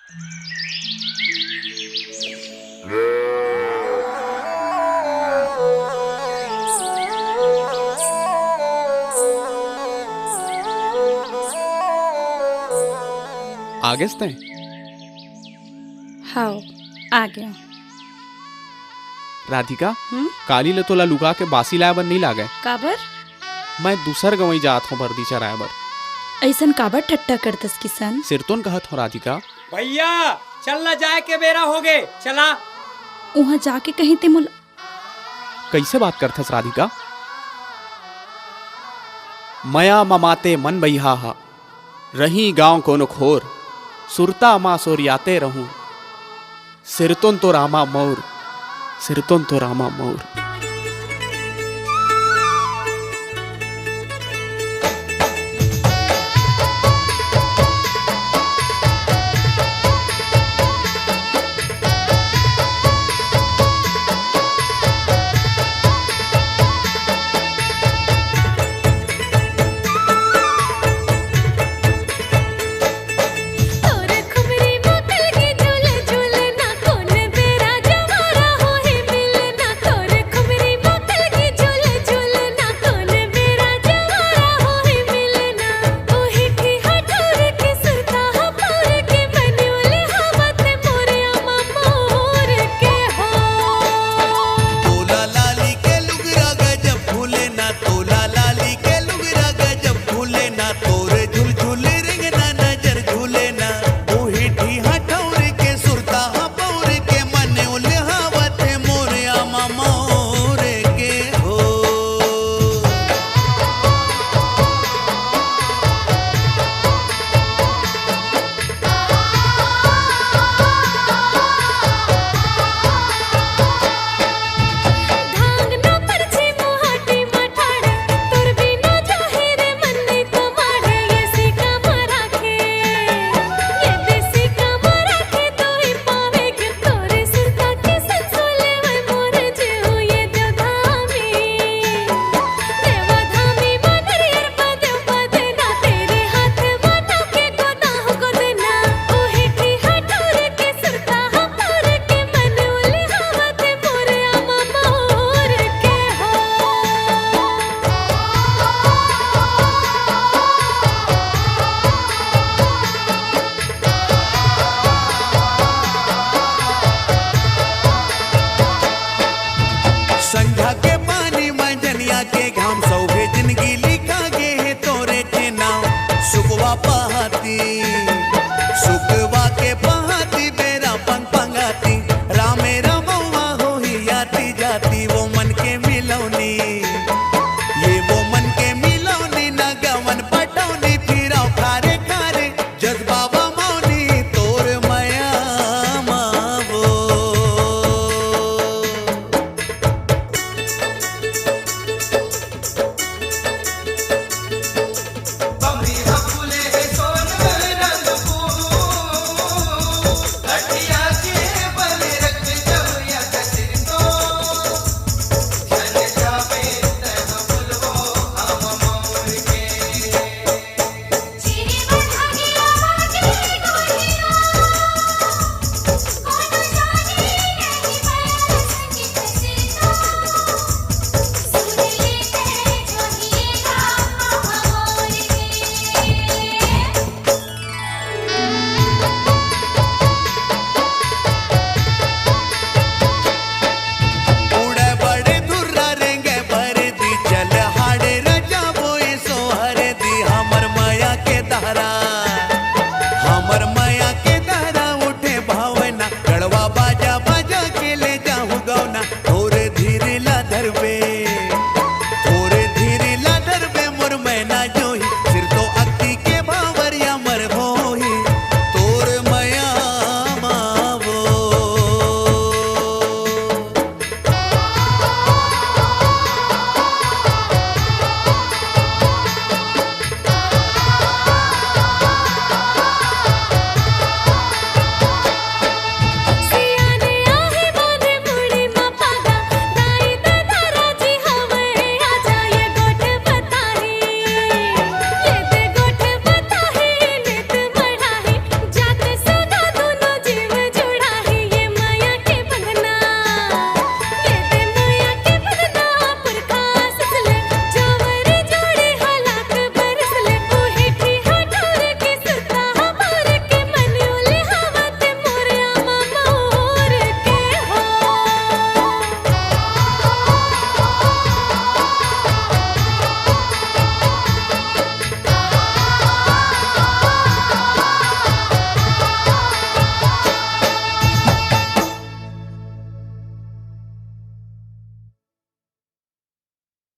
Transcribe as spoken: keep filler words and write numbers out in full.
आगेस तैं? हव, आगेंव। राधिका, हम्म? काली ल तोला लुगा के बासी लाय बर नइ लागय। काबर? मैं दूसर गंवई जात हंव बरदी चराय बर। अइसन काबर ठट्टा करथस किसन? सिरतोन कहत हंव राधिका। भइया, चल न, जाय के बेरा होगे, चला। उहां जाके कहीं ते मोला कइसे बात करथस राधिका? मया ममाते मन बइहा हा, रही गांव कोनो खोर, सुरता मा सोरियाते रहूं, सिरतोन तो रामा मौर, सिरतोन तो रामा मौर। संझा के पानी म जनिया के घाम, सौभे जिनगी लिखा गे हे तोरे के नाम। सुकवा पहाती